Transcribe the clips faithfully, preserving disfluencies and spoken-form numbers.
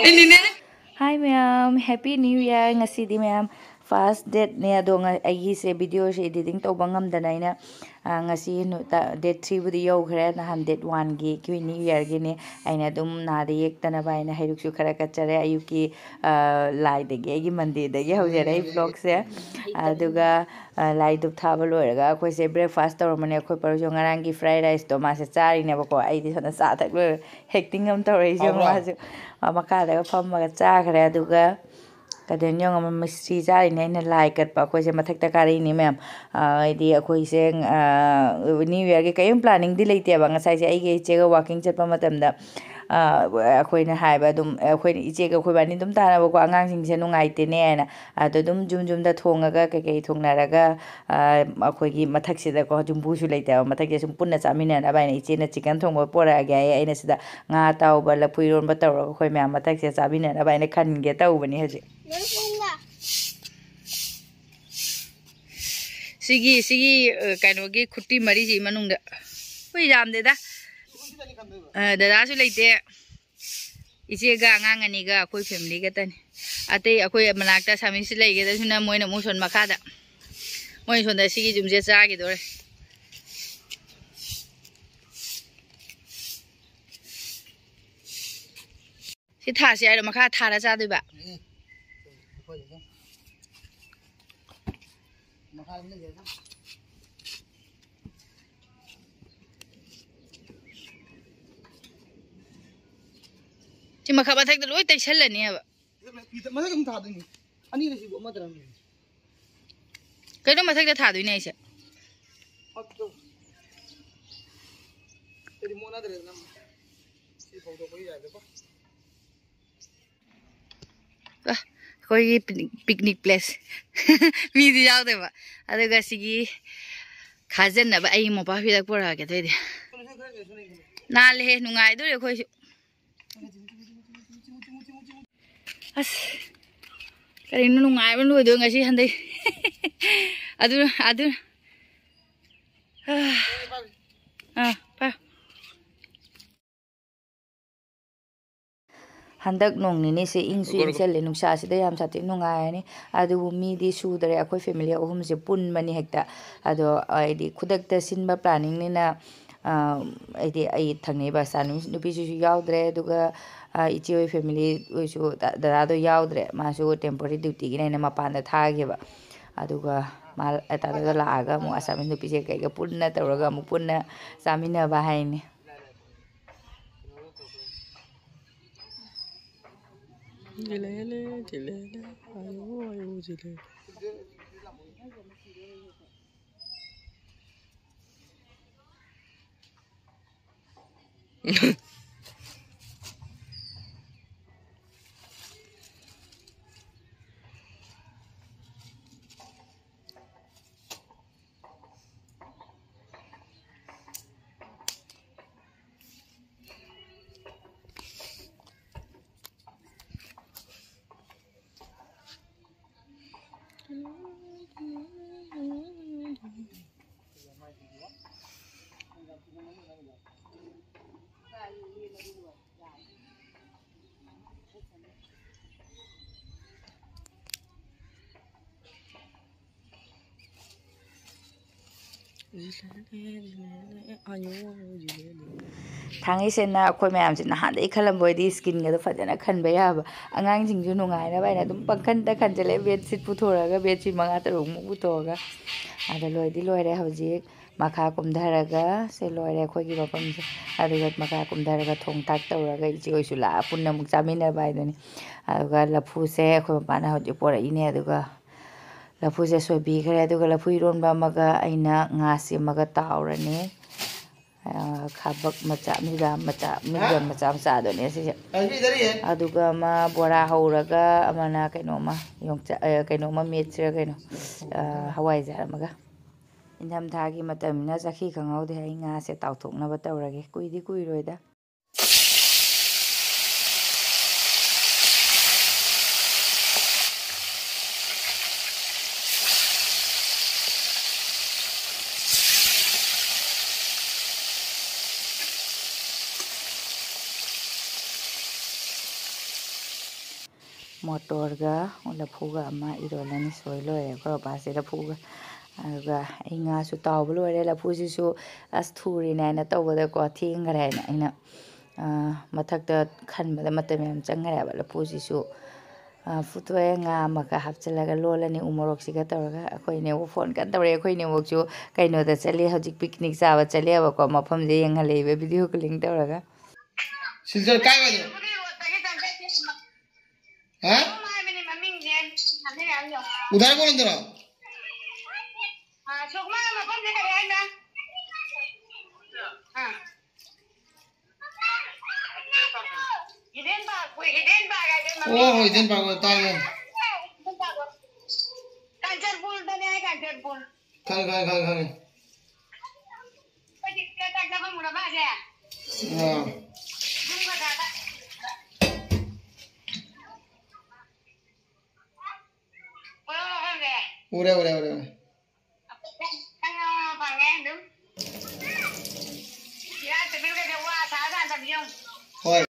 Hi ꯃꯌꯥꯝ, Happy New Year꯫ ꯉꯁꯤꯗꯤ ꯃꯌꯥꯝ first dateꯅꯦ, ꯑꯗꯣ ꯉ- ꯑꯩꯒꯤꯁꯦ videoꯁꯦ editing ꯇꯧꯕ ꯉꯝꯗꯅ ꯑꯩꯅ, ꯑ, ꯉꯁꯤ ꯅꯨ- ꯇ- date threeꯕꯨꯗꯤ ꯌꯧꯈ꯭ꯔꯦ, ꯅꯍꯥꯟ date oneꯒꯤ ꯑꯩꯈꯣꯏ New Yearꯒꯤꯅꯦ꯫ ꯑꯩꯅ ꯑꯗꯨꯝ ꯅꯥꯗ ꯌꯦꯛꯇꯅꯕ ꯍꯥꯏꯅ ꯍꯩꯔꯨꯛꯁꯨ ꯈꯔ ꯀꯠꯆꯔꯦ꯫ ꯑꯌꯨꯛꯀꯤ, ꯑ, ꯂꯥꯏꯗꯒꯤ ꯑꯩꯒꯤ Mondayꯗꯒꯤ ꯍꯧꯖꯔꯦ ꯑꯩ vlogꯁꯦ꯫ ꯑꯗꯨꯒ, ꯑ, ꯂꯥꯏ ꯙꯨꯞ ꯊꯥꯕ ꯂꯣꯏꯔꯒ ꯑꯩꯈꯣꯏꯁꯦ breakfast ꯇꯧꯔꯝꯕꯅꯦ꯫ ꯑꯩꯈꯣꯏ ꯄꯔꯨꯁꯨ ꯉꯔꯥꯡꯒꯤ fried riceꯇꯣ ꯃꯥꯁꯦ ꯆꯥꯔꯤꯅꯦꯕꯀꯣ, ꯑꯩꯗꯤ ꯁꯣꯝꯗ ꯆꯥ ꯊꯛ ꯂꯣꯏꯔꯦ꯫ Acting ꯑꯃ ꯇꯧꯔꯛꯏꯁꯦ ꯍꯥꯎꯕ꯭ꯔꯣ? ꯃꯥꯁꯨ꯫ ꯑ, ꯃꯈꯥꯗꯒ ꯐꯝꯃꯒ ꯆꯥꯈ꯭ꯔꯦ꯫ ꯑꯗꯨꯒ ꯀꯩꯗꯧꯅꯤ ꯌꯦꯡꯉꯣ, ꯃꯤꯁꯇ꯭ꯔꯤ ꯆꯥꯔꯤꯅꯦ꯫ ꯑꯩꯅ ꯂꯥꯏ ꯀꯠꯄ꯫ ꯑꯩꯈꯣꯏꯁꯦ ꯃꯊꯛꯇ ꯀꯥꯔꯛꯏꯅꯦ ꯃꯌꯥꯝ꯫ ꯑ, ꯍꯥꯏꯗꯤ ꯑꯩꯈꯣꯏꯁꯦ, ꯑ, New Yearꯒꯤ ꯀꯔꯤꯝ planningꯗꯤ ꯂꯩꯇꯦꯕ꯫ ꯉꯁꯥꯏꯁꯦ ꯑꯩꯒ ꯏꯆꯦꯒ walking ꯆꯠꯄ ꯃꯇꯝꯗ, ꯑ, ꯑꯩꯈꯣꯏꯅ ꯍꯥꯏꯕ ꯑꯗꯨꯝ, ꯑꯩꯈꯣꯏꯅ ꯏꯆꯦꯒ ꯑꯩꯈꯣꯏꯕꯥꯅꯤ ꯑꯗꯨꯝ ꯇꯥꯟꯅꯕꯀꯣ, "ꯑꯉꯥꯡꯁꯤꯡꯁꯦ ꯅꯨꯡꯉꯥꯏꯇꯦꯅꯦ" ꯍꯥꯏꯅ꯫ ꯑꯗꯣ ꯑꯗꯨꯝ ꯌꯨꯝ ꯌꯨꯝꯗ ꯊꯣꯡꯉꯒ ꯀꯩꯀꯩ ꯊꯣꯡꯅꯔꯒ, ꯑ, ꯑꯩꯈꯣꯏꯒꯤ ꯃꯊꯛꯁꯤꯗꯀꯣ, ꯌꯨꯝꯕꯨꯁꯨ ꯂꯩꯇꯦꯕ, ꯃꯊꯛꯁꯦ ꯁꯨꯝ ꯄꯨꯟꯅ ꯆꯥꯃꯤꯟꯅꯅꯕ ꯍꯥꯏꯅ ꯏꯆꯦꯅ chicken ꯊꯣꯡꯕ ꯄꯣꯔꯛꯑꯒꯦ ꯍꯥꯏꯌꯦ꯫ ꯑꯩꯅ ꯁꯤꯗ ꯉꯥ ꯑꯇꯥꯎꯕ, ꯂꯐꯨ ꯏꯔꯣꯟꯕ ꯇꯧꯔꯒ ꯑꯩꯈꯣꯏ ꯃꯌꯥꯝ ꯃꯊꯛꯁꯦ ꯆꯥꯃꯤꯟꯅꯅꯕ ꯍꯥꯏꯅ ꯈꯟꯒꯦ ꯇꯧꯕꯅꯤ ꯍꯧꯖꯤꯛ꯫ ꯁꯤꯒꯤ, ꯁꯤꯒꯤ, ꯑ, ꯀꯩꯅꯣꯒꯤ ꯈꯨꯠꯇꯤ ꯃꯔꯤꯁꯤ ꯃꯅꯨꯡꯗ꯫ ꯑꯩꯈꯣꯏ ꯌꯥꯝꯗꯦꯗ꯫ ꯑ, ꯗꯗꯥꯁꯨ ꯂꯩꯇꯦ꯫ ꯏꯆꯦꯒ ꯑꯉꯥꯡ ꯑꯅꯤꯒ ꯑꯩꯈꯣꯏ family ꯈꯛꯇꯅꯤ꯫ ꯑꯇꯩ ꯑꯩꯈꯣꯏ ꯃꯅꯥꯛꯇ ꯁꯥꯃꯤꯁꯤ ꯂꯩꯒꯗꯕꯁꯤꯅ ꯃꯣꯏꯅ ꯑꯃꯨꯛ ꯁꯣꯟ ꯃꯈꯥꯗ꯫ ꯃꯣꯏ ꯁꯣꯝꯗ ꯁꯤꯒꯤ ꯌꯨꯝꯁꯦ ꯆꯥꯈꯤꯗꯣꯔꯦ꯫ ꯁꯤ ꯊꯥꯁꯤ ꯍꯥꯏꯔꯣ? ꯃꯈꯥ ꯊꯥꯔ ꯆꯥꯗꯣꯏꯕ? ꯎꯝ꯫ ꯃꯈꯥ ꯑꯗꯨꯝ ꯂꯩꯖꯔꯁꯅꯨ꯫ ꯁꯤ ꯃꯈꯥ ꯃꯊꯛꯇ ꯂꯣꯏ ꯇꯩꯁꯜꯂꯅꯤ ꯍꯥꯏꯕ꯫ ꯃꯊꯛ ꯑꯗꯨꯝ ꯊꯥꯗꯣꯏꯅꯤ꯫ ꯑꯅꯤꯔ ꯁꯤꯕꯨ ꯑꯃꯗꯔ ꯑꯃꯗꯤ꯫ ꯀꯩꯅꯣ ꯃꯊꯛꯇ ꯊꯥꯗꯣꯏꯅꯦ ꯑꯩꯁꯦ? ꯑꯗꯨ ꯀꯔꯤ ꯃꯣꯠꯅꯗ꯭ꯔꯦꯗꯅ꯫ ꯁꯤ ꯐꯧꯗꯣꯛꯄ ꯌꯥꯏꯗꯀꯣ꯫ ꯑ, ꯑꯩꯈꯣꯏꯒꯤ picnic, picnic place꯫ ꯃꯤꯗꯤ ꯌꯥꯎꯗꯦꯕ꯫ ꯑꯗꯨꯒ ꯁꯤꯒꯤ ꯈꯥꯖꯟꯅꯕ ꯑꯩ ꯃꯣꯝꯄꯥꯛ ꯐꯤꯗꯛ ꯄꯨꯔꯛꯑꯒꯦ ꯑꯗꯨꯑꯣꯏꯗꯤ꯫ ꯅꯥꯜꯂꯦꯍꯦ, ꯅꯨꯡꯉꯥꯏꯗꯣꯔꯤ ꯑꯩꯈꯣꯏꯁꯨ꯫ ꯑꯁ, ꯀꯔꯤꯅꯣ ꯅꯨꯡꯉꯥꯏꯕ ꯂꯣꯏꯗꯣꯏ ꯉꯁꯤ ꯍꯟꯗꯛ꯫ ꯑꯗꯨ, ꯑꯗꯨ, ꯑꯥ, ꯑꯥ, ꯄꯥꯏꯌꯨ꯫ ꯍꯟꯗꯛ ꯅꯣꯡ ꯅꯤꯅꯤꯁꯦ ꯏꯪꯁꯨ ꯏꯪꯁꯜꯂꯦ, ꯅꯨꯡꯁꯥꯁꯤꯗ ꯌꯥꯝ ꯁꯥꯊꯤ ꯅꯨꯡꯉꯥꯏꯔꯅꯤ꯫ ꯑꯗꯨꯕꯨ ꯃꯤꯗꯤ ꯁꯨꯗ꯭ꯔꯦ, ꯑꯩꯈꯣꯏ ꯐꯦꯃꯤꯂꯤ ꯑꯍꯨꯝꯁꯦ ꯄꯨꯟꯕꯅꯤ ꯍꯦꯛꯇ꯫ ꯑꯗꯣ ꯍꯥꯏꯗꯤ ꯈꯨꯗꯛꯇ ꯁꯤꯟꯕ ꯄ꯭ꯂꯥꯅꯤꯡꯅꯤꯅ, ꯑ, ꯍꯥꯏꯗꯤ ꯑꯩ ꯊꯪꯅꯩ ꯕꯁꯇ ꯅꯨꯄꯤꯁꯤꯁꯨ ꯌꯥꯎꯗ꯭ꯔꯦ, ꯑꯗꯨꯒ, ꯑ, ꯏꯆꯦ ꯍꯣꯏ ꯐꯦꯃꯤꯂꯤ ꯍꯣꯏꯁꯨ ꯗ-, ꯗꯗꯥꯗꯣ ꯌꯥꯎꯗ꯭ꯔꯦ, ꯃꯥꯁꯨ ꯇꯦꯝꯄꯣꯔꯔꯤ ꯗ꯭ꯌꯨꯇꯤꯒꯤꯅꯦꯅ ꯃꯄꯥꯟꯗ ꯊꯥꯈꯤꯕ꯫ ꯑꯗꯨꯒ ꯃꯥ ꯇꯥꯇꯥꯗ ꯂꯥꯛꯑꯒ ꯑꯃꯨꯛ ꯑꯁꯥꯃꯤꯁ ꯅꯨꯄꯤꯁꯦ ꯀꯩꯒ ꯄꯨꯟꯅ ꯇꯧꯔꯒ ꯑꯃꯨꯛ ꯄꯨꯟꯅ ꯆꯥꯃꯤꯟꯅꯕ ꯍꯥꯏꯅꯤ꯫ ꯖꯤꯂꯦꯂꯦ, ꯖꯤꯂꯦꯂꯦ, ꯑꯌꯣ, ꯑꯌꯣ, ꯖꯤꯂꯦꯂꯦ꯫ ꯊꯥꯡꯉꯩ ꯁꯦꯡꯅ ꯑꯩꯈꯣꯏ ꯃꯌꯥꯝꯁꯦ ꯅꯍꯥꯟꯗꯒꯤ ꯈꯜꯂꯝꯕ ꯑꯣꯏꯗꯤ ꯁ꯭ꯀꯤꯟꯒꯗꯣ ꯐꯖꯅ ꯈꯟꯕ ꯌꯥꯕ꯫ ꯑꯉꯥꯡꯁꯤꯡꯁꯨ ꯅꯨꯡꯉꯥꯏꯅꯕ ꯍꯥꯏꯅ ꯑꯗꯨꯝ ꯄꯪꯈꯟꯗ ꯈꯟꯖꯜꯂꯦ, ꯕꯦꯗꯁꯤꯠ ꯄꯨꯊꯣꯔꯒ, ꯕꯦꯗꯁꯤꯠ ꯃꯉꯥ ꯇꯔꯨꯛꯃꯨꯛ ꯄꯨꯊꯣꯛꯑꯒ꯫ ꯑꯗ ꯂꯣꯏꯗꯤ ꯂꯣꯏꯔꯦ꯫ ꯍꯧꯖꯤꯛ ꯃꯈꯥ ꯀꯨꯝꯊꯔꯒ, ꯁꯦ ꯂꯣꯏꯔꯦ ꯑꯩꯈꯣꯏꯒꯤ ꯃꯐꯝꯁꯦ꯫ ꯑꯗꯨꯒ ꯃꯈꯥ ꯀꯨꯝꯊꯔꯒ ꯊꯣꯡ ꯊꯥꯛ ꯇꯧꯔꯒ ꯏꯆꯦ ꯍꯣꯏꯁꯨ ꯂꯥꯛꯑ ꯄꯨꯟꯅ ꯑꯃꯨꯛ ꯆꯥꯃꯤꯟꯅꯕ ꯍꯥꯏꯗꯨꯅꯤ꯫ ꯑꯗꯨꯒ ꯂꯐꯨꯁꯦ ꯑꯩꯈꯣꯏ ꯃꯄꯥꯅ ꯍꯧꯖꯤꯛ ꯄꯣꯔꯛꯏꯅꯦ꯫ ꯑꯗꯨꯒ ꯂꯐꯨꯁꯦ ꯁꯣꯏꯕꯤꯈ꯭ꯔꯦ꯫ ꯑꯗꯨꯒ ꯂꯐꯨ ꯏꯔꯣꯟꯕ ꯑꯃꯒ ꯑꯩꯅ ꯉꯥ ꯁꯦꯝꯃꯒ ꯇꯥꯎꯔꯅꯤ꯫ ꯑ, ꯈꯥꯕꯛ ꯃꯆꯥ, ꯃꯤꯗꯥꯝ ꯃꯆꯥ, ꯃꯤꯗꯥꯝ ꯃꯆꯥ ꯃꯆꯥꯗꯨꯅꯦ ꯁꯤꯁꯦ꯫ ꯑꯗꯨꯒ ꯑꯃ ꯕꯣꯔꯥ ꯍꯧꯔꯒ, ꯑꯃꯅ ꯀꯩꯅꯣꯝꯃ, ꯌꯣꯡꯆꯥꯛ, ꯑ, ꯀꯩꯅꯣꯝꯃ ꯃꯦꯠꯁꯤꯔ ꯀꯩꯅꯣ, ꯑ, ꯍꯋꯥꯏꯖꯥꯔ ꯑꯃꯒ꯫ ꯏꯪꯊꯝꯊꯥꯒꯤ ꯃꯇꯝꯅꯤꯅ ꯆꯈꯤ ꯈꯪꯍꯧꯗꯦ꯫ ꯑꯩ ꯉꯥꯁꯦ ꯇꯥꯎꯊꯣꯛꯅꯕ ꯇꯧꯔꯒꯦ꯫ ꯀꯨꯏꯗꯤ ꯀꯨꯏꯔꯣꯏꯗ꯫ ꯃꯣꯇꯣꯔꯒ ꯂꯐꯨꯒ ꯑꯃ ꯏꯔꯣꯜꯂꯅꯤ꯫ ꯁꯣꯏ ꯂꯣꯏꯔꯦ ꯑꯩꯈꯣꯏ ꯕꯕꯥꯁꯦ ꯂꯐꯨꯒ꯫ ꯑꯗꯨꯒ ꯑꯩ ꯉꯥꯁꯨ ꯇꯥꯎꯕ ꯂꯣꯏꯔꯦ꯫ ꯂꯐꯨꯁꯤꯁꯨ ꯑꯁ ꯊꯨꯔꯤꯅꯦ ꯍꯥꯏꯅ ꯇꯧꯕꯗꯀꯣ, ꯊꯦꯡꯈ꯭ꯔꯦ ꯍꯥꯏꯅ ꯑꯩꯅ, ꯑ, ꯃꯊꯛꯇ ꯈꯟꯕꯗ ꯃꯇꯝ ꯌꯥꯝ ꯆꯪꯈ꯭ꯔꯦꯕ꯫ ꯂꯐꯨꯁꯤꯁꯨ, ꯑ, ꯐꯨꯠꯇꯣꯛꯑꯦ, ꯉꯥ ꯑꯃꯒ ꯍꯥꯞꯆꯤꯜꯂꯒ ꯂꯣꯜꯂꯅꯤ ꯎ ꯃꯣꯔꯣꯛꯁꯤꯒ ꯇꯧꯔꯒ꯫ ꯑꯩꯈꯣꯏ ꯏꯅꯦꯕꯨ ꯐꯣꯟ ꯀꯟꯅ ꯇꯧꯔꯛꯑꯦ꯫ ꯑꯩꯈꯣꯏ ꯏꯅꯦꯕꯣꯛꯁꯨ ꯀꯩꯅꯣꯗ ꯆꯠꯂꯤ, ꯍꯧꯖꯤꯛ ꯄꯤꯛꯅꯤꯛ ꯆꯥꯕ ꯆꯠꯂꯦꯕꯀꯣ, ꯃꯐꯝꯁꯦ ꯌꯦꯡꯍꯜꯂꯛꯏꯕ video calling ꯇꯧꯔꯒ꯫ ꯁꯤꯜꯆꯔ ꯀꯥꯏ ꯋꯥꯏꯗꯅꯣ? ꯍꯥ? ꯎꯗꯥꯏ ꯀꯣꯂꯣꯝꯗꯔꯣ? ꯑꯣ, ꯍꯣꯏ, ꯏꯗꯦꯟ ꯄꯥꯔꯛ ꯇꯥꯏꯌꯦ꯫ ꯀꯥꯟꯆꯔꯄꯨꯔꯗꯅꯦ, ꯀꯥꯟꯆꯔꯄꯨꯔ꯫ ꯈꯪꯉꯦ, ꯈꯪꯉꯦ, ꯈꯪꯉꯦ, ꯈꯪꯉꯦ꯫ ꯑꯩꯈꯣꯏꯗꯤ ꯆꯥꯛ ꯆꯥꯐꯝ ꯎꯔꯕ ꯑꯁꯦ? ꯑꯥ꯫ ꯌꯨꯝꯒ ꯊꯥꯗ꯫ ꯎꯔꯕ ꯈꯪꯗꯦ꯫ ꯎꯔꯦ, ꯎꯔꯦ, ꯎꯔꯦ, ꯎꯔꯦ꯫ ꯐꯪꯉꯦ ꯑꯗꯨꯝ꯫ ꯏꯔꯥ ꯁꯦꯝꯕꯤꯔꯒꯗꯤ ꯋꯥ ꯁꯥꯖꯥꯠꯅꯤ ꯌꯦꯡꯉꯨ꯫ ꯍꯣꯏ꯫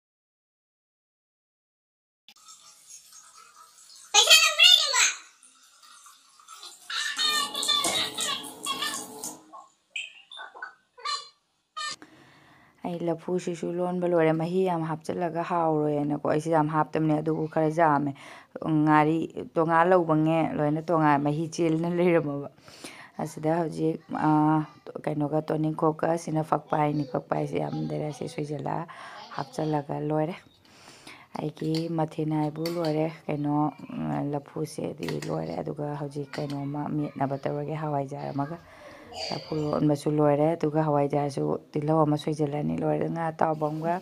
ꯑꯩ ꯂꯐꯨꯁꯤꯁꯨ ꯂꯣꯟꯕ ꯂꯣꯏꯔꯦ꯫ ꯃꯍꯤ ꯌꯥꯝ ꯍꯥꯞꯆꯤꯜꯂꯒ ꯍꯥꯎꯔꯣꯏꯅꯀꯣ ꯑꯩꯁꯦ ꯌꯥꯝ ꯍꯥꯞꯇꯕꯅꯦ, ꯑꯗꯨꯕꯨ ꯈꯔ ꯌꯥꯝꯃꯦ꯫ ꯉꯥꯔꯤ ꯇꯣꯉꯥꯟ ꯂꯧꯕꯉꯦ ꯂꯣꯏꯅ ꯇꯣꯉꯥꯟ ꯃꯍꯤ ꯆꯦꯜꯅ ꯂꯩꯔꯝꯃꯕ꯫ ꯑꯁꯤꯗ ꯍꯧꯖꯤꯛ, ꯑꯥ, ꯀꯩꯅꯣꯒ ꯇꯣꯅꯤꯡꯈꯣꯛꯀ ꯁꯤꯅ ꯐꯛꯄꯥꯏꯅꯤ꯫ ꯐꯛꯄꯥꯏꯁꯦ ꯌꯥꯝ ꯂꯩꯔꯦ꯫ ꯁꯤ ꯁꯣꯏꯖꯜꯂ ꯍꯥꯞꯆꯜꯂꯒ ꯂꯣꯏꯔꯦ꯫ ꯑꯩꯒꯤ ꯃꯊꯦꯜ ꯍꯥꯏꯕꯨ ꯂꯣꯏꯔꯦ꯫ ꯀꯩꯅꯣ, ꯎꯝ, ꯂꯐꯨꯁꯦꯗꯤ ꯂꯣꯏꯔꯦ꯫ ꯑꯗꯨꯒ ꯍꯧꯖꯤꯛ ꯀꯩꯅꯣꯝꯃ ꯃꯦꯠꯅꯕ ꯇꯧꯔꯒꯦ꯫ ꯍꯋꯥꯏꯖꯥꯔ ꯑꯃꯒ꯫ ꯂꯐꯨ ꯂꯣꯟꯕꯁꯨ ꯂꯣꯏꯔꯦ꯫ ꯑꯗꯨꯒ ꯍꯋꯥꯏꯖꯥꯔꯁꯨ ꯇꯤꯜꯍꯧ ꯑꯃ ꯁꯣꯏꯖꯜꯂꯅꯤ꯫ ꯂꯣꯏꯔꯦ꯫ ꯉꯥ ꯑꯇꯥꯎꯕ ꯑꯃꯒ꯫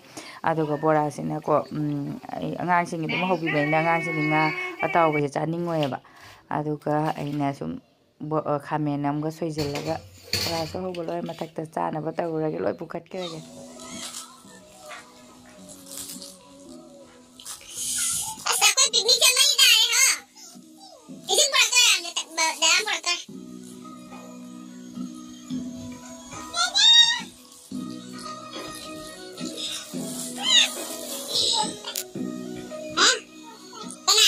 ꯑꯗꯨꯒ ꯕꯣꯔꯥꯁꯤꯅꯀꯣ, ꯎꯝ, ꯑꯩ ꯑꯉꯥꯡꯁꯤꯡꯒꯤ ꯑꯗꯨꯝ ꯍꯧꯕꯤꯕꯅꯤꯅ ꯑꯉꯥꯡꯁꯤꯡꯗꯤ ꯉꯥ ꯑꯇꯥꯎꯕꯁꯦ ꯆꯥꯅꯤꯡꯉꯣꯏꯌꯦꯕ꯫ ꯑꯗꯨꯒ ꯑꯩꯅ ꯁꯨꯝ ꯕꯣ-, ꯑ, ꯈꯥꯃꯦꯟ ꯑꯃꯒ ꯁꯣꯏꯖꯜꯂꯒ ꯕꯣꯔꯥꯁꯨ ꯍꯧꯕ ꯂꯣꯏꯔꯦ꯫ ꯃꯊꯛꯇ ꯆꯥꯅꯕ ꯇꯧꯔꯨꯔꯒꯦ꯫ ꯂꯣꯏ ꯄꯨꯈꯠꯈ꯭ꯔꯒꯦ꯫ ꯑꯁ, ꯑꯩꯈꯣꯏ ꯄꯤꯛꯅꯤꯛ ꯆꯠꯂꯩ ꯇꯥꯔꯦ, ꯍꯥ? ꯏꯁꯤꯡ ꯄꯨꯔꯛꯇꯣꯏꯔꯥ? ꯗꯥ-, ꯗꯥ-, ꯗꯥ ꯄꯨꯔꯛꯇꯣꯏꯔꯥ? ꯍꯥ? ꯀꯅꯥ?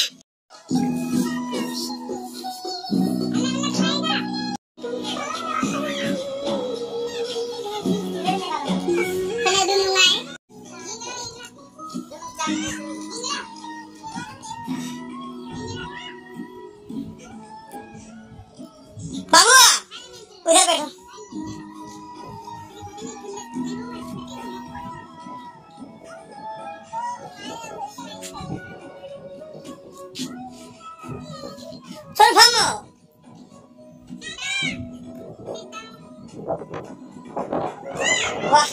ꯐꯔ ꯐꯝꯃꯣ꯫ ꯋꯥ꯫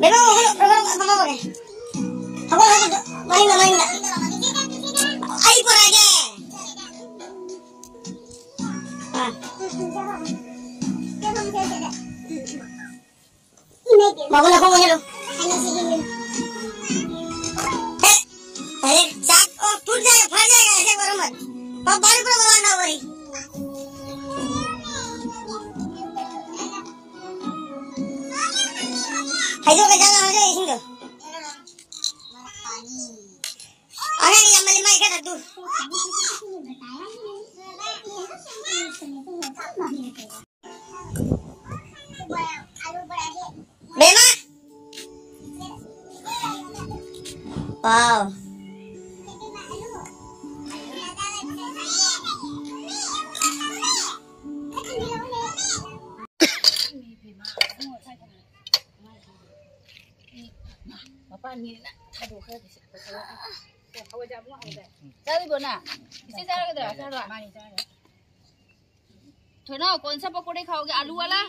ꯕꯦꯝꯃ, ꯍꯧꯒꯠꯂꯣ, ꯍꯧꯒꯠꯂꯣ, ꯐꯝꯃꯝꯃꯒꯦ꯫ ꯍꯧꯒꯠꯂꯣ, ꯍꯧꯒꯠꯂꯣ, ꯃꯅꯤꯡꯗ, ꯃꯅꯤꯡꯗ꯫ ꯑꯩ ꯄꯨꯔꯛꯑꯒꯦ꯫ ꯑꯥ꯫ ꯃꯥꯕꯨ ꯅꯈꯣꯡ ꯑꯣꯟꯁꯤꯜꯂꯨ꯫ ꯍꯦ, ꯑꯔꯦ, ꯆꯥꯛ, ꯑꯣ, ꯇꯨꯠ ꯖꯥꯌꯦꯒꯥ, ꯐꯠ ꯖꯥꯌꯦꯒꯥ, ꯑꯩꯁꯦ ꯃꯔꯝ ꯑꯣꯏ꯫ ꯄꯥꯄꯥꯅꯤ ꯄꯨꯔꯥ ꯕꯕꯥ ꯅꯥꯎ ꯑꯣꯏ꯫ ꯍꯩꯗꯣꯛꯀꯦ, ꯆꯥꯛ ꯂꯥꯝꯃꯗꯤ ꯏꯁꯤꯡꯗꯣ꯫ ꯑꯉꯥꯡ ꯌꯥꯝꯃꯜꯂꯤ, ꯃꯥꯏ ꯈꯔ ꯊꯛꯇꯨ꯫ ꯕꯦꯝꯃ! ꯋꯥꯎ꯫ ꯃꯄꯥꯟꯒꯤꯅ ꯊꯥꯗꯣꯛꯈ꯭ꯔꯗꯤ ꯁꯤ ꯐꯖꯅ꯫ ꯍꯋꯥꯏꯖꯥꯔ ꯑꯃꯨꯛ ꯍꯧꯔꯦ꯫ ꯆꯥꯗ꯭ꯔꯤꯕꯣ ꯅꯪ? ꯏꯆꯦ ꯆꯥꯔꯒꯗ꯭ꯔꯥ? ꯆꯥꯔꯣ? ꯃꯥꯅꯤ ꯆꯥꯔꯦ꯫ थोड़ा कौन सा पकौड़े खाओगे? आलू वाला?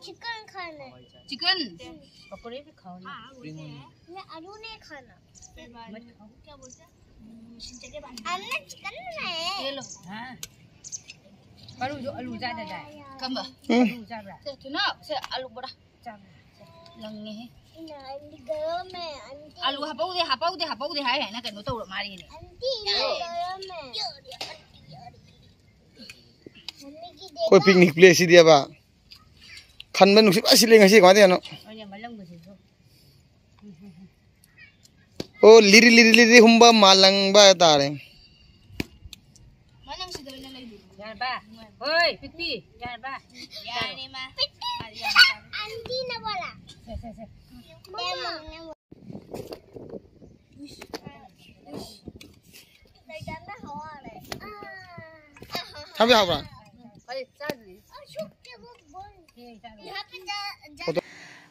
चिकन खाना है। चिकन? पकौड़े भी खाओ ना। मैं आलू नहीं खाना। मत खाओ। क्या बोलते हैं? हमने चिकन बनाया है। ये लो। हाँ। करू जो आलू ज्यादा जाए। कम बा। आलू ज्यादा। तो ना, से आलू बड़ा। ꯆꯥꯕ ꯂꯪꯉꯦꯍꯦ꯫ ꯏꯃꯥ, ꯑꯟꯇꯤ ꯒꯔꯝ ꯃꯦ, ꯑꯟꯇꯤ꯫ ꯑꯂꯨ ꯍꯥꯞꯄꯧꯗꯦ, ꯍꯥꯞꯄꯧꯗꯦ, ꯍꯥꯞꯄꯧꯗꯦ ꯍꯥꯏ ꯍꯥꯏꯅ ꯀꯩꯅꯣ ꯇꯧꯔ ꯃꯥꯜꯂꯦꯅꯦ꯫ ꯑꯟꯇꯤ, ꯏꯃꯥ, ꯒꯔꯝ ꯃꯦ꯫ ꯃꯝꯃꯤꯒꯤ ꯑꯩꯈꯣꯏ ꯗꯦꯗꯥ꯫ ꯄꯤꯛꯅꯤꯛ ꯄ꯭ꯂꯦꯁꯁꯤꯗꯤꯕ ꯈꯟꯕ ꯅꯨꯡꯁꯤꯠ ꯐꯖꯅ ꯁꯤꯠꯂꯦ ꯉꯁꯤ, ꯀꯃꯥꯏꯅ ꯇꯧꯔꯤꯅꯣ? ꯍꯣꯏꯅꯦ, ꯃꯂꯪꯕꯁꯤꯁꯨ꯫ ꯑꯣ, ꯂꯤꯔꯤ ꯂꯤꯔꯤ ꯂꯤꯔꯤ ꯍꯨꯝꯕ ꯃꯥꯂꯪꯕ ꯍꯥꯏꯇꯥꯔꯦ꯫ ꯃꯥꯂꯪꯁꯤꯗ ꯑꯣꯏꯅ ꯂꯩꯕꯤꯔꯣ꯫ ꯌꯥꯔꯕ? ꯍꯣꯏ, ꯄꯤꯛꯄꯤ, ꯌꯥꯔꯕ? ꯌꯥꯔꯦ, ꯃꯥ꯫ ꯑꯟꯇꯤꯅ ꯕꯣꯂꯥ꯫ ꯁꯦ, ꯁꯦ, ꯁꯦ꯫ ꯃꯃꯥ꯫ ꯎꯏꯁ, ꯎꯏꯁ꯫ ꯂꯩꯇꯥꯅ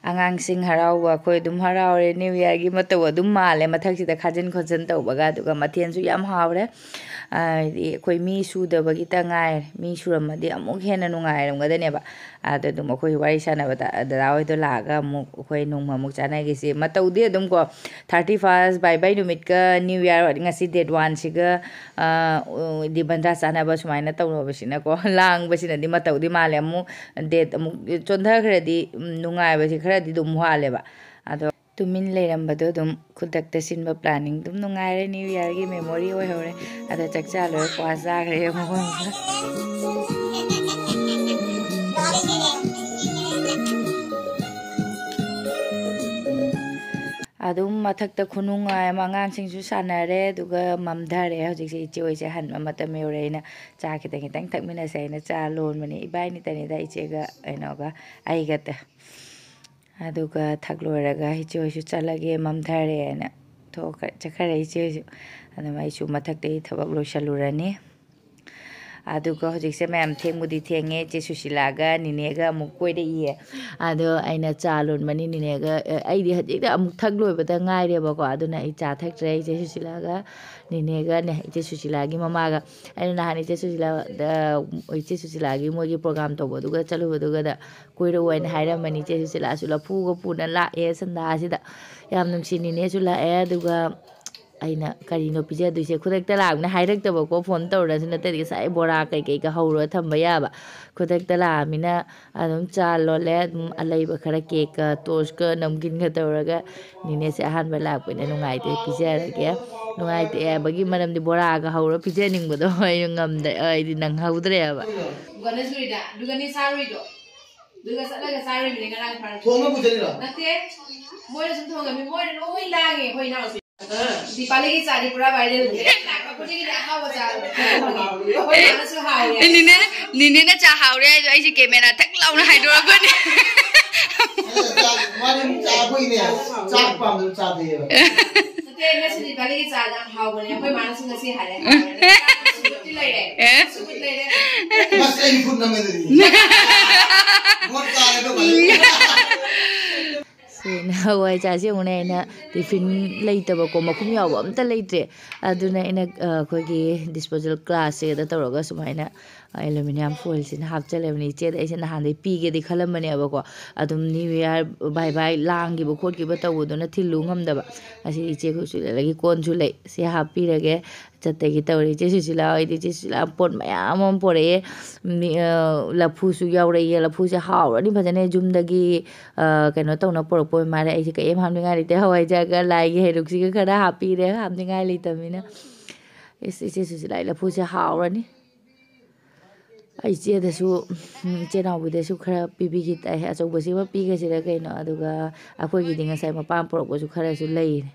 ꯑꯉꯥꯡꯁꯤꯡ ꯍꯔꯥꯎꯕ, ꯑꯩꯈꯣꯏ ꯑꯗꯨꯝ ꯍꯔꯥꯎꯔꯦ꯫ New Yearꯒꯤ ꯃꯇꯧ ꯑꯗꯨꯝ ꯃꯥꯜꯂꯦ, ꯃꯊꯛꯁꯤꯗ ꯈꯥꯖꯤꯟ ꯈꯣꯠꯆꯤꯟ ꯇꯧꯕꯒ꯫ ꯑꯗꯨꯒ ꯃꯊꯦꯜꯁꯨ ꯌꯥꯝ ꯍꯥꯎꯔꯦ꯫ ꯑ, ꯍꯥꯏꯗꯤ ꯑꯩꯈꯣꯏ ꯃꯤ ꯁꯨꯗꯕꯒꯤꯇ ꯉꯥꯏꯔꯦ, ꯃꯤ ꯁꯨꯔꯝꯃꯗꯤ ꯑꯃꯨꯛ ꯍꯦꯟꯅ ꯅꯨꯡꯉꯥꯏꯔꯝꯒꯗꯅꯦꯕ꯫ ꯑꯗ ꯑꯗꯨꯝ ꯑꯩꯈꯣꯏ ꯋꯥꯔꯤ ꯁꯥꯟꯅꯕꯗ ꯗꯗꯥ ꯍꯣꯏꯗꯣ ꯂꯥꯛꯑꯒ ꯑꯃꯨꯛ ꯑꯩꯈꯣꯏ ꯅꯣꯡꯃ ꯑꯃꯨꯛ ꯆꯥꯟꯅꯈꯤꯁꯤ꯫ ꯃꯇꯧꯗꯤ ꯑꯗꯨꯝ ꯀꯣ, thirty first, ꯕꯥꯏ ꯕꯥꯏ ꯅꯨꯃꯤꯠꯀ New Year ꯉꯁꯤ date one ꯁꯤꯒ, ꯑ, ꯎ, ꯗꯤ ꯕꯟꯗꯥ ꯆꯥꯟꯅꯕ ꯁꯨꯃꯥꯏꯅ ꯇꯧꯅꯕꯁꯤꯅꯀꯣ, ꯂꯥꯡꯕꯁꯤꯅꯗꯤ ꯃꯇꯧꯗꯤ ꯃꯥꯜꯂꯦ꯫ ꯑꯃꯨꯛ date ꯑꯃꯨꯛ ꯆꯣꯟꯊꯈ꯭ꯔꯗꯤ, ꯎꯝ, ꯅꯨꯡꯉꯥꯏꯕꯁꯤ ꯈꯔꯗꯤ ꯑꯗꯨꯝ ꯋꯥꯠꯂꯦꯕ꯫ ꯑꯗꯣ ꯇꯨꯃꯤꯟ ꯂꯩꯔꯝꯕꯗꯣ ꯑꯗꯨꯝ ꯈꯨꯗꯛꯇ ꯁꯤꯟꯕ planning ꯑꯗꯨꯝ ꯅꯨꯡꯉꯥꯏꯔꯦ꯫ New Yearꯒꯤ memory ꯑꯣꯏꯍꯧꯔꯦ꯫ ꯑꯗꯣ ꯆꯥꯛ ꯆꯥ ꯂꯣꯏꯔ ꯀ꯭ꯋꯥ ꯆꯥꯈ꯭ꯔꯦ ꯑꯃꯨꯛ꯫ ꯑꯗꯨꯝ ꯃꯊꯛꯇ ꯈꯨꯅꯨꯡꯉꯥꯏ ꯑꯃ, ꯑꯉꯥꯡꯁꯤꯡꯁꯨ ꯁꯥꯟꯅꯔꯦ, ꯑꯗꯨꯒ ꯃꯝꯊꯔꯦ꯫ ꯍꯧꯖꯤꯛꯁꯦ ꯏꯆꯦ ꯍꯣꯏꯁꯦ ꯍꯟꯕ ꯃꯇꯝ ꯌꯧꯔꯦ꯫ ꯑꯩꯅ ꯆꯥ ꯈꯤꯇꯪ ꯈꯤꯇꯪ ꯊꯛꯃꯤꯟꯅꯁꯦ ꯍꯥꯏꯅ ꯆꯥ ꯂꯣꯟꯕꯅꯦ, ꯏꯕꯥꯏꯅꯤꯇꯅꯤꯗ, ꯏꯆꯦꯒ ꯀꯩꯅꯣꯒ ꯑꯩꯒꯇ꯫ ꯑꯗꯨꯒ ꯊꯛꯂꯣꯏꯔꯒ ꯏꯆꯦ ꯍꯣꯏꯁꯨ ꯆꯠꯂꯒꯦ, ꯃꯝꯊꯔꯦꯅ ꯊꯣꯛꯈ꯭ꯔ-, ꯆꯠꯈ꯭ꯔꯦ ꯏꯆꯦ ꯍꯣꯏꯁꯨ꯫ ꯑꯗꯨꯝ ꯑꯩꯁꯨ ꯃꯊꯛꯇꯒꯤ ꯊꯕꯛ ꯂꯣꯏꯁꯜꯂꯨꯔꯅꯤ꯫ ꯑꯗꯨꯒ ꯍꯧꯖꯤꯛꯁꯦ ꯃꯌꯥꯝ ꯊꯦꯡꯕꯨꯗꯤ ꯊꯦꯡꯉꯦ, ꯏꯆꯦ ꯁꯨꯁꯤꯂꯥꯒ ꯅꯤꯅꯦꯒ ꯑꯃꯨꯛ ꯀꯣꯏꯔꯛꯏꯌꯦ꯫ ꯑꯗꯣ ꯑꯩꯅ ꯆꯥ ꯂꯣꯟꯕꯅꯤ ꯅꯤꯅꯦꯒ, ꯑꯦ, ꯑꯩꯗꯤ ꯍꯧꯖꯤꯛꯇ ꯑꯃꯨꯛ ꯊꯛ ꯂꯣꯏꯕꯗ ꯉꯥꯏꯔꯦꯕꯀꯣ꯫ ꯑꯗꯨꯅ ꯑꯩ ꯆꯥ ꯊꯛꯇ꯭ꯔꯦ꯫ ꯏꯆꯦ ꯁꯨꯁꯤꯂꯥꯒꯅꯦ, ꯏꯆꯦ ꯁꯨꯁꯤꯂꯥꯒꯤ ꯃꯃꯥꯒ ꯑꯩꯅ ꯅꯍꯥꯟ ꯏꯆꯦ ꯁꯨꯁꯤꯂꯥꯗ, ꯏꯆꯦ ꯁꯨꯁꯤꯂꯥꯒꯤ ꯃꯣꯏꯒꯤ program ꯇꯧꯕꯗꯨꯒ ꯆꯠꯂꯨꯕꯗꯨꯒꯗ ꯀꯣꯏꯔꯛꯑꯣ ꯍꯥꯏꯅ ꯍꯥꯏꯔꯝꯕꯅꯤ꯫ ꯏꯆꯦ ꯁꯨꯁꯤꯂꯥꯁꯨ ꯂꯐꯨꯒ ꯄꯨꯅ ꯂꯥꯛꯑꯦ ꯁꯟꯗꯥꯁꯤꯗ꯫ ꯌꯥꯝ ꯅꯨꯡꯁꯤ, ꯅꯤꯅꯦꯁꯨ ꯂꯥꯛꯑꯦ꯫ ꯑꯗꯨꯒ ꯑꯩꯅ ꯀꯔꯤꯅꯣ ꯄꯤꯖꯗꯣꯏꯁꯦ? ꯈꯨꯗꯛꯇ ꯂꯥꯛꯑꯕꯅꯤꯅ ꯍꯥꯏꯔꯛꯇꯕꯀꯣ, phone ꯇꯧꯔꯁꯨ ꯅꯠꯇ꯭ꯔꯗꯤ ꯉꯁꯥꯏ ꯕꯣꯔꯥ ꯀꯩꯀꯩꯒ ꯍꯧꯔꯒ ꯊꯝꯕ ꯌꯥꯕ꯫ ꯈꯨꯗꯛꯇ ꯂꯥꯛꯑꯃꯤꯅ ꯑꯗꯨꯝ ꯆꯥ ꯂꯣꯜꯂꯦ, ꯑꯗꯨꯝ ꯑꯂꯩꯕ ꯈꯔ, cake ꯀ toast ꯀ ꯅꯝꯀꯤꯟꯒ ꯇꯧꯔꯒ, ꯅꯤꯅꯦꯁꯦ ꯑꯍꯥꯟꯕ ꯂꯥꯛꯄꯅꯤꯅ ꯅꯨꯡꯉꯥꯏꯇꯦ, ꯄꯤꯖꯔꯒꯦ꯫ ꯅꯨꯡꯉꯥꯏꯇꯦ ꯍꯥꯏꯕꯒꯤ ꯃꯔꯝꯗꯤ ꯕꯣꯔꯥꯒ ꯍꯧꯔ ꯄꯤꯖꯅꯤꯡꯕꯗꯣ ꯑꯩꯅ ꯉꯝꯗ꯭ꯔꯦ, ꯑꯩꯗꯤ ꯅꯪꯍꯧꯗ꯭ꯔꯦꯕ꯫ ꯗꯨꯀꯥꯟꯗ ꯁꯨꯔꯤꯗ, ꯗꯨꯀꯥꯟꯗꯤ ꯆꯥꯔꯨꯏꯗꯣ꯫ ꯑꯗꯨꯒ ꯆꯠꯂꯒ ꯆꯥꯔꯨꯏꯅꯦ ꯉꯔꯥꯡ ꯐꯥꯔ꯫ ꯊꯣꯡꯉ ꯄꯨꯖꯔꯤꯔꯣ? ꯅꯠꯇꯦ꯫ ꯃꯣꯏꯅ ꯁꯨꯝ ꯊꯣꯡꯉꯝꯃꯤ꯫ ꯃꯣꯏꯅ ꯂꯣꯏ ꯂꯥꯡꯉꯦ ꯑꯩꯈꯣꯏ ꯏꯅꯥꯎꯁꯦ꯫ ꯑꯥ꯫ ꯗꯤꯄꯥꯂꯤꯒꯤ ꯆꯥꯗꯤ ꯄꯨꯔꯥ viral ꯅꯦ꯫ ꯂꯥꯛꯄ ꯈꯨꯗꯤꯡꯒꯤ ꯑꯍꯥꯎꯕ ꯆꯥꯕ꯫ ꯑꯩꯈꯣꯏ ꯃꯥꯅꯁꯨ ꯍꯥꯎꯋꯦ꯫ ꯑꯦ, ꯅꯤꯅꯦ, ꯅꯤꯅꯦꯅ ꯆꯥ ꯍꯥꯎꯔꯦ ꯍꯥꯏꯗꯣ ꯑꯩꯁꯦ camera ꯊꯛ ꯂꯥꯎꯅ ꯍꯥꯏꯗꯣꯔꯛꯄꯅꯦ꯫ ꯑꯦ, ꯆꯥꯛ, ꯃꯥꯗꯤ ꯆꯥ ꯑꯩꯈꯣꯏꯅꯦ꯫ ꯆꯥꯛ ꯄꯥꯝꯗꯕ ꯆꯥꯗꯦꯕ꯫ ꯅꯠꯇꯦ, ꯉꯁꯤ ꯗꯤꯄꯥꯂꯤꯒꯤ ꯆꯥꯗ ꯍꯥꯎꯕꯅꯦ꯫ ꯑꯩꯈꯣꯏ ꯃꯥꯅꯁꯨ ꯉꯁꯤ ꯍꯥꯏꯔꯦ꯫ ꯍꯥꯎꯔꯦ꯫ ꯁꯨꯠꯇꯤ ꯂꯩꯔꯦ꯫ ꯑꯦ? ꯁꯨꯠ ꯂꯩꯔꯦ꯫ ꯑꯁ, ꯑꯩ ꯈꯨꯠ ꯅꯝꯃꯦ ꯑꯗꯨꯗꯤ꯫ ꯚꯣꯠ ꯀꯥꯔꯦ ꯑꯗꯣ ꯐꯖꯅ꯫ ꯁꯤꯅ ꯍꯋꯥꯏ ꯆꯥꯁꯦ ꯌꯦꯡꯉꯨꯅꯦ, ꯑꯩꯅ ꯇꯤꯐꯤꯟ ꯂꯩꯇꯕꯀꯣ, ꯃꯈꯨꯝ ꯌꯥꯎꯕ ꯑꯝꯇ ꯂꯩꯇ꯭ꯔꯦ꯫ ꯑꯗꯨꯅ ꯑꯩꯅ, ꯑ, ꯑꯩꯈꯣꯏꯒꯤ disposal glassꯁꯦꯗ ꯇꯧꯔꯒ ꯁꯨꯃꯥꯏꯅ, ꯑ, aluminium foilꯁꯤꯅ ꯍꯥꯞꯆꯜꯂꯕꯅꯤ꯫ ꯏꯆꯦꯗ ꯑꯩꯁꯦ ꯅꯍꯥꯟꯗꯩ ꯄꯤꯒꯦꯗꯤ ꯈꯜꯂꯝꯕꯅꯦꯕꯀꯣ, ꯑꯗꯨꯝ New Year bye bye ꯂꯥꯡꯈꯤꯕ ꯈꯣꯠꯈꯤꯕ ꯇꯧꯕꯗꯨꯅ ꯊꯤꯜꯂꯨ ꯉꯝꯗꯕ꯫ ꯑꯁꯤ ꯏꯆꯦ ꯈꯨꯠꯁꯨꯂꯒꯤ ꯀꯣꯟꯁꯨ ꯂꯩ, ꯁꯤ ꯍꯥꯞꯄꯤꯔꯒꯦ꯫ ꯆꯠꯇꯒꯤ ꯇꯧꯔꯦ꯫ ꯏꯆꯦ ꯁꯨꯁꯤꯂꯥ ꯍꯣꯏꯗꯤ, ꯏꯆꯦ ꯁꯨꯁꯤꯂꯥ ꯄꯣꯠ ꯃꯌꯥꯝ ꯑꯃ ꯄꯣꯔꯛꯑꯦ꯫ ꯃꯤ, ꯑ, ꯂꯐꯨꯁꯨ ꯌꯥꯎꯔꯛꯑꯦ꯫ ꯂꯐꯨꯁꯦ ꯍꯥꯎꯔꯅꯤ ꯐꯖꯅ, ꯌꯨꯝꯗꯒꯤ, ꯑ, ꯀꯩꯅꯣ ꯇꯧꯅ ꯄꯣꯔꯛꯄ ꯑꯣꯏ ꯃꯥꯜꯂꯦ꯫ ꯑꯩꯁꯦ ꯀꯩꯝ ꯍꯥꯞꯅꯤꯡꯉꯥꯏ ꯂꯩꯇꯦ꯫ ꯍꯋꯥꯏꯖꯥꯔꯒ ꯂꯥꯏꯒꯤ ꯍꯩꯔꯨꯛꯁꯤꯒ ꯈꯔ ꯍꯥꯞꯄꯤꯔꯦ, ꯍꯥꯞꯅꯤꯡꯉꯥꯏ ꯂꯩꯇꯕꯅꯤꯅ꯫ ꯏꯁ, ꯏꯆꯦ ꯁꯨꯁꯤꯂꯥꯒꯤ ꯂꯐꯨꯁꯦ ꯍꯥꯎꯔꯅꯤ꯫ ꯑꯩ ꯏꯆꯦꯗꯁꯨ, ꯎꯝ, ꯏꯆꯦ ꯅꯥꯎꯕꯤꯗꯁꯨ ꯈꯔ ꯄꯤꯕꯤꯈꯤ ꯇꯥꯏ꯫ ꯑꯆꯧꯕꯁꯤꯃ ꯄꯤꯒꯁꯤꯔ ꯀꯩꯅꯣ꯫ ꯑꯗꯨꯒ ꯑꯩꯈꯣꯏꯒꯤꯗꯤ ꯉꯁꯥꯏ ꯃꯄꯥꯝ ꯄꯨꯔꯛꯄꯁꯨ ꯈꯔꯁꯨ ꯂꯩꯔꯦ꯫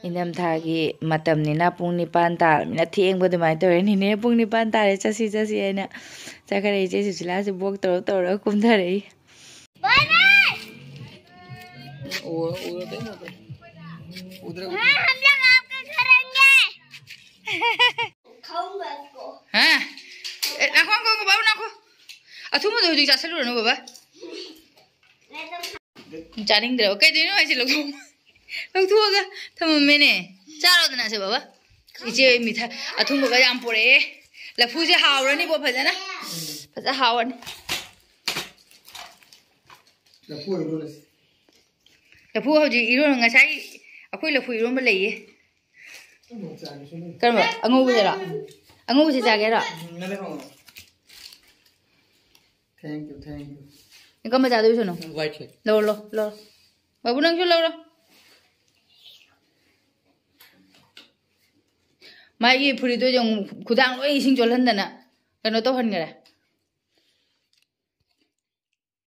ꯏꯪꯊꯝꯊꯥꯒꯤ ꯃꯇꯝꯅꯤꯅ ꯄꯨꯡ ꯅꯤꯄꯥꯟ ꯇꯥꯔꯕꯅꯤꯅ ꯊꯦꯡꯕ ꯑꯗꯨꯃꯥꯏꯅ ꯇꯧꯔꯦ꯫ "ꯅꯦꯅꯦ, ꯄꯨꯡ ꯅꯤꯄꯥꯟ ꯇꯥꯔꯦ, ꯆꯠꯁꯤ, ꯆꯠꯁꯤ" ꯍꯥꯏꯅ ꯆꯠꯈ꯭ꯔꯦ꯫ ꯏꯆꯦ ꯁꯨꯁꯤꯂꯥꯁꯦ ꯕꯣꯛ ꯇꯧꯔ ꯇꯧꯔꯒ ꯀꯨꯝꯊꯔꯛꯏ꯫ ꯎꯗ꯭ꯔ, ꯎꯗ꯭ꯔ, ꯎꯗ꯭ꯔ꯫ हाँ, हम लोग आपके घर आएंगे। ꯍꯥ? ꯑꯦ, ꯉꯥꯏꯈꯣ, ꯉꯥꯏꯈꯣ, ꯉꯥꯏꯈꯣ, ꯕꯥꯕꯨ, ꯉꯥꯏꯈꯣ꯫ ꯑꯊꯨꯝꯕꯗꯣ ꯍꯧꯖꯤꯛ ꯆꯥꯁꯤꯜꯂꯨꯔꯅꯨ, ꯕꯥꯕꯥ꯫ ꯆꯥꯅꯤꯡꯗ꯭ꯔꯕ? ꯀꯩꯗꯧꯅꯣ ꯍꯥꯏꯁꯦ? ꯂꯧꯊꯣꯛ-, ꯂꯧꯊꯣꯛꯑꯒ ꯊꯝꯃꯝꯃꯦꯅꯦ꯫ ꯆꯥꯔꯣꯗꯅ ꯁꯦ, ꯕꯥꯕꯥ꯫ ꯏꯆꯦ ꯃꯤꯊꯥꯏ ꯑꯊꯨꯝꯕꯒ ꯌꯥꯝ ꯄꯣꯔꯛꯑꯦ꯫ ꯂꯐꯨꯁꯦ ꯍꯥꯎꯔꯅꯤꯕꯣ ꯐꯖꯅ꯫ ꯐꯖ ꯍꯥꯎꯔꯅꯤ꯫ ꯂꯐꯨ ꯏꯔꯣꯜꯂꯁꯤ꯫ ꯂꯐꯨ ꯍꯧꯖꯤꯛ ꯏꯔꯣꯟ-, ꯉꯁꯥꯏ ꯑꯩꯈꯣꯏ ꯂꯐꯨ ꯏꯔꯣꯟꯕ ꯂꯩꯌꯦ꯫ ꯀꯔꯝꯕ? ꯑꯉꯧꯕꯁꯤꯔꯣ? ꯑꯉꯧꯕꯁꯤ ꯆꯥꯒꯦꯔꯣ? Thank you, thank you. ꯀꯔꯝꯕ ꯆꯥꯗꯣꯏꯕ ꯁꯣꯅꯨ? White ꯁꯦ꯫ ꯂꯧꯔꯣ, ꯂꯧꯔꯣ, ꯂꯧꯔꯣ꯫ ꯕꯥꯕꯨ, ꯅꯪꯁꯨ ꯂꯧꯔꯣ꯫ ꯃꯥꯒꯤ ꯐꯨꯔꯤꯠꯇꯣ ꯌꯦꯡꯉꯨ, ꯈꯨꯗꯥꯡ ꯂꯣꯏ ꯏꯁꯤꯡ ꯆꯣꯠꯍꯟꯗꯅ ꯀꯩꯅꯣ ꯇꯧꯍꯟꯈꯔꯦ꯫